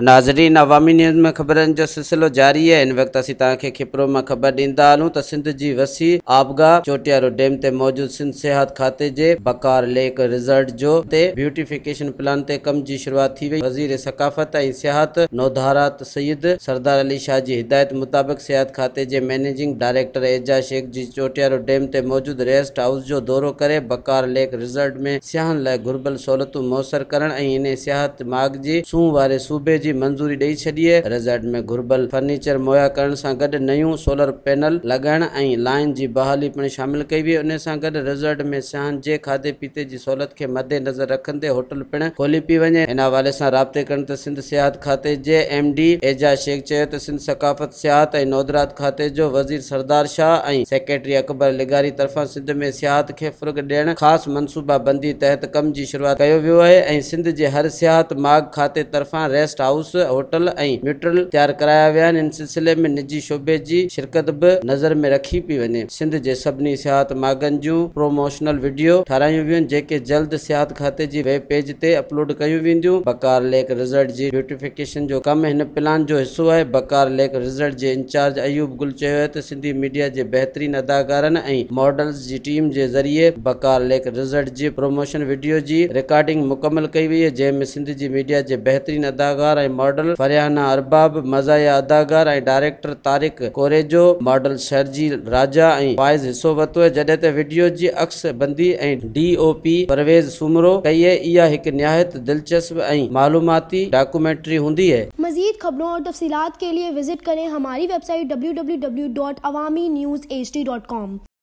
ناظرين عوامي نيوز ۾ خبرن جو سلسلو جاري آهي. هن وقت اسين توهان کي کپرو مان خبر ڏيندا هلون ته سنڌ جي وسيع آبگاهه چوٽيارو ڊيم تي موجود سنڌ سياحت کاتي جي بڪار ليڪ ريزرٽ جو تي بيوٽيفڪيشن پلان تي ڪم جي شروعات ٿي وئي. وزير ثقافت ۽ سياحت نودارات سيد سردار علي شاهه جي هدايت مطابق سياحت کاتي جي مئنيجنگ ڊائريڪٽر اعجاز شيخ جي چوٽيارو ڊيم تي موجود ريسٽ هائوس جو دورو ڪري بڪار ليڪ ريزرٽ ۾ سياحن لاء گهربل سهولتون ميسر ڪرڻ ۽ انهي سياحت ماڳ جي سونهن واري صوبي جي منظوري ڏئي ڇڏي. ريزرٽ ۾ گهربل فرنيچر مهيا ڪرڻ سان گڏ نيون سولر پينل لڳائڻ ۽ لائين جي بحالي پڻ شامل ڪئي وئي. انهي سان گڏ ريزرٽ ۾ سياحن جي کاڌي پيتي جي سهولت کي مد نظر رکندي هوٽل پڻ کولي پئي وڃي. ان حوالي سان رابطي ڪرڻ تي سنڌ سياحت کاتي جي ايم ڊي اعجاز شيخ چيو ته سنڌ ثقافت، سياحت ۽ نودرات کاتي جو وزير سردار شاهه ۽ سيڪريٽري اڪبر لغاري طرفان سنڌ ۾ سياحت کي فروغ ڏيڻ خاص منصوبه بندي تحت ڪم جي شروعات ڪيو ويو آهي ۽ سنڌ جي هر سياحت ماڳ کاتي طرفان ريسٽ هائوس، هوٽل ۽ موٽل تيار ڪرايا ويا آهن، ان سلسلي ۾ نجي شعبي جي شرڪت به نظر ۾ رکي پئي وڃي. سنڌ جي سڀني سياحت ماڳن جون پروموشنل وڊيو ٺارايون ويون جيڪي جلد سياحت کاتي جي ويب پيج تي اپلوڊ ڪيون وينديون. بڪار ليڪ ريزرٽ جي بيوٽيفڪيشن جو ڪم هن پلان جو حصو آهي. بڪار ليڪ ريزرٽ جي انچارج ايوب گل چيو آهي ته سنڌي ميڊيا جي بهترين اداڪارن ۽ ماڊلز جي ٽيم جي ذريعي بڪار ليڪ ريزرٽ جي پروموشن وڊيو جي رڪارڊنگ مڪمل ڪئي وئي جنهن ۾ سنڌ جي ميڊيا جي بهترين اداڪار ۽ ماڊل فريحانه ارباب، مزاحيه اداڪار ۽ ڊائريڪٽر طارق ڪوريجو، ماڊل شرجيل راجا ۽ فائز حصو ورتو جڏهن ته وڊيو جي عڪس بندي ۽ D O P Parvez Soomro ڪئي اها هڪ نهايت دلچسپ ۽ معلوماتي ڊاڪومينٽري هوندي. मज़ीद खबरों और तफसीलात के लिए विज़िट करें हमारी वेबसाइट www.awamiNewsHD.com।